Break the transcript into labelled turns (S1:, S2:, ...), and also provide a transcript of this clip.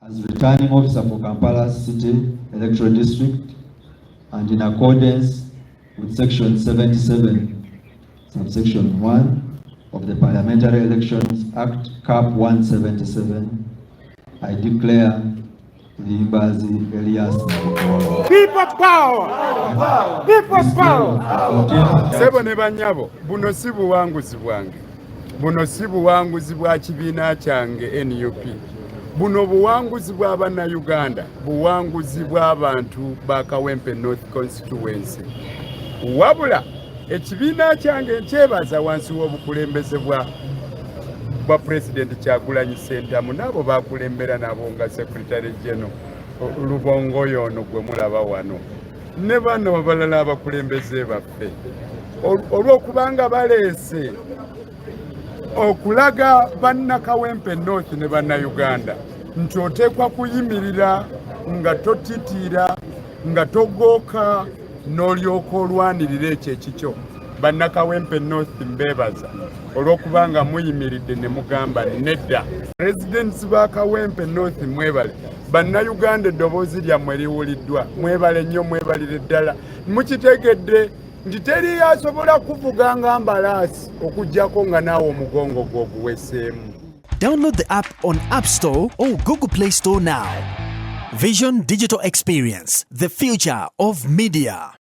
S1: As returning officer for Kampala City Electoral District and in accordance with Section 77, subsection 1 of the Parliamentary Elections Act, Cap 177, I declare Luyimbazi Elias Nalukoola.
S2: People power! People power!
S3: Ssebo ne bannyabo, buno si buwanguzi bwange, buno si buwanguzi bwa kibiina kyange NUP. Buno buwanguzi bwa Bannayuganda, buwanguzi bw'abantu ba Kawempe North Constituency. Wabula ekibiina kyange nkyebaza wansi w'obukulembeze bwa Pulezidenti Kyagulanyi Ssentamu n'abo bakulembera nabo nga Secretary General Lubongoya ono gwe mulaba wano ne bano abalala abakulembeze baffe, olw'okubanga baleese okulaga Bannakawempe North ne Bannayuganda nti oteekwa kuyimirira nga totitiira, nga togooka, n'olyoka olwanirira ekyo ekikyo. Bannakawempe North, mbeebaza olw'okubanga muyimiridde ne mugamba nedda. Residents ba Kawempe North, mwebale. Bannayuganda, eddoboozi lyammwe liwuliddwa. Mwebale nnyo, mwebalire ddala. Mukitegedde nti teri asobola kuvuga nga mbalaasi okuggyako nga naawe omugongo gw'oguweseemu.
S4: Download the app on App Store or Google Play Store now. Vision Digital Experience, the future of media.